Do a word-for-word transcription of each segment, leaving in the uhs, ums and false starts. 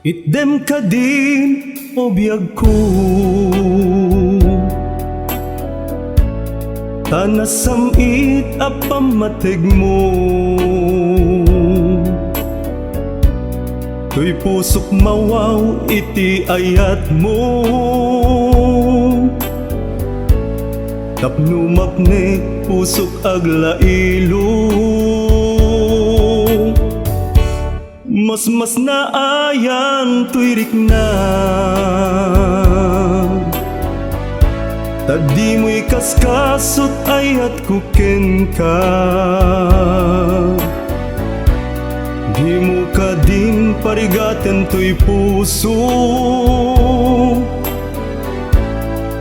Itdem kadin, o biagko, ta nasam-it a pammategmo. Toy pusok mawaw iti ayatmo. Tapno mapnek pusok aglailo. Masmasnaayan toy rikna, ta dimo ikaskasot ayatko kenka. Dimo kadin parigaten toy puso.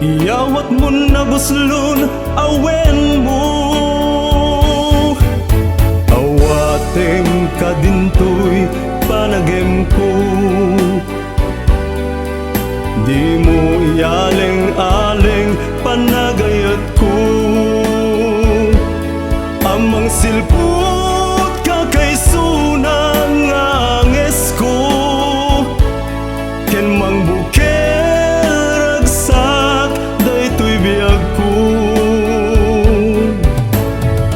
Iyawatmon a buslon a wenmo. Awatem kadintoy panagemko. Dimo iyaleng-aleng panagayatko. Ammang silput ka kaisuna nga angesko. Ken mangbukel ragsak daytoy biagko.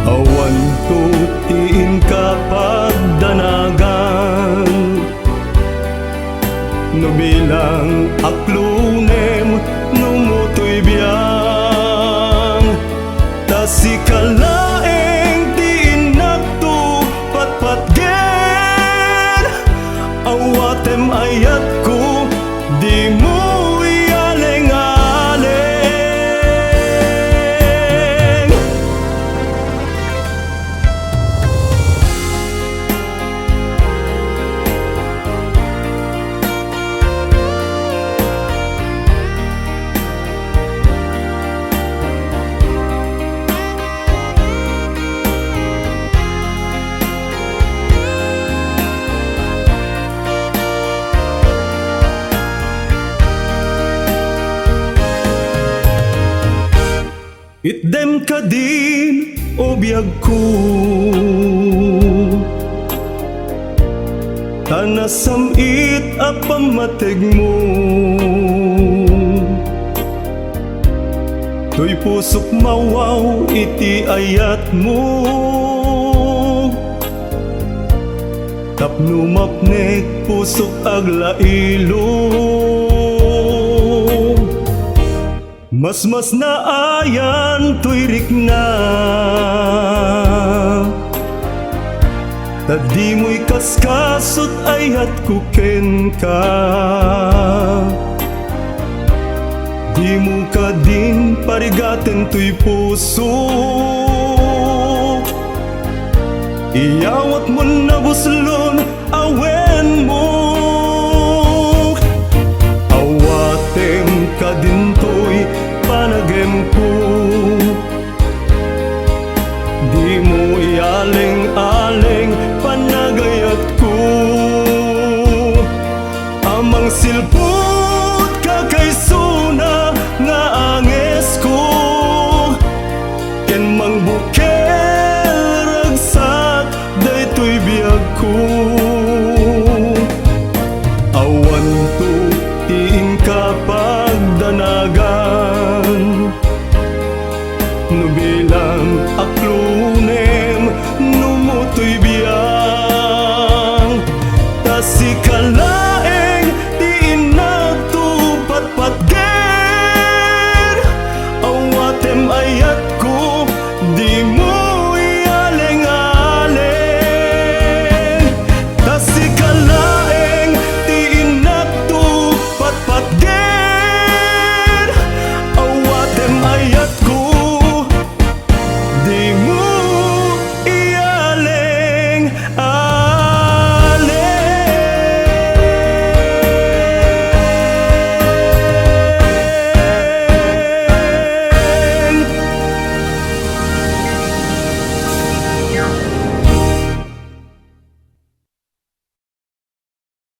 Awanto ti inka pagdanagan. No bilang aklonem, no motoy biang. Ta sika laeng ti innakto patpatgen. Awatem ayatko, dimo iyaleng-aleng. Itdem kadin, o biagko, ta nasam-it a pammategmo. Toy pusok mawaw iti ayatmo. Tapno mapnek pusok aglailo. Masmasnaayan toy rikna, ta dimo ikaskasot ayatko kenka. Dimo kadin parigaten toy puso. Iyawatmon a buslon a